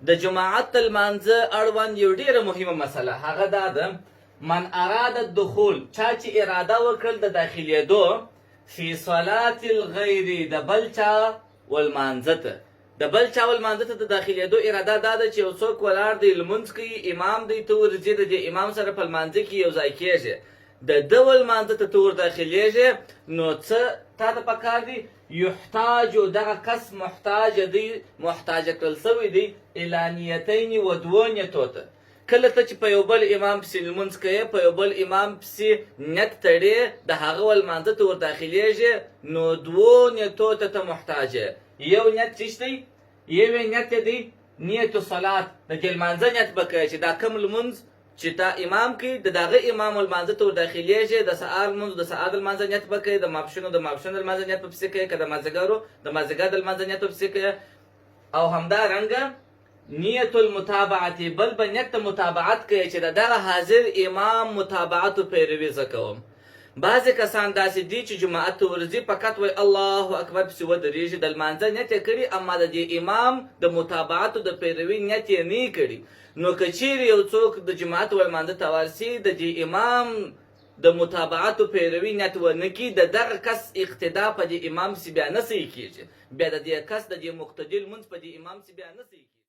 د جماعت د لمانځه اړوند یو ډیره مهمه مسله هغه دا ده، من اراد الدخول، چا چې اراده وکړل د داخلېدو، فی صلاة الغیر، د بل چا ولمانځه ته، د بل چا ولمانځه ته د داخلېدو اراده دا ده چې یو څوک ولاړ دی لمونځ کوي، امام دی، ته ورځې د دې امام سره په لمانځه کې یو ځای کېږې، د ده ولمانځه ته ته ورداخلېږې، نو څه تا ته پکار دي؟ یحتاج، دغه کس محتاج دی، محتاج کړل شوی دی، الی نیتین و دوو نیتو ته. کله ته چې په یو بل امام پسې لمونځ کوې، په یو بل امام پسې نیت تړې، د هغه ولمانځه ته ورداخلېږې، نو دوو نیتو ته ته محتاج یې. یو نیت څه دی؟ یو یې نیت دی نیت الصلات، د دې لمانځه نیت به کوې چې دا کوم لمونځ چې تا امام کوي د دغه امام لمانځه ته ورداخلېږې، د سهار لمونځ د سهار د لمانځه نیت به کوې، د ماپښینو د ماپښین د لمانځه نیت به پسې کوې، که د مازدیګرو د مازدیګر د لمانځه نیت به پسې کوې. او همدا رنګه نیت المتابعت، بل به نیت د متابعت کوي چې د دغه حاضر امام متابعت او پیروي زه کوم. بعضې کسان داسې دي چې جماعت ته ورځي فقط وایي الله اکبر پسې ودرېږي، د لمانځه نیت یې کړي اما د دې امام د متابعت او د پیروي نیت یې نه کړي. نو که چیرې یو څوک د جماعت و لمانځه ته ورسي د دې امام د متابعت او پیروي نیت ونه کړي، د دغه کس اقتدا په دې امام پسې بیا نه صحیح کېږي، بیا د دې کس د دې مقتدي لمونځ په دې امام پسې بیا نه صحیح کېږي.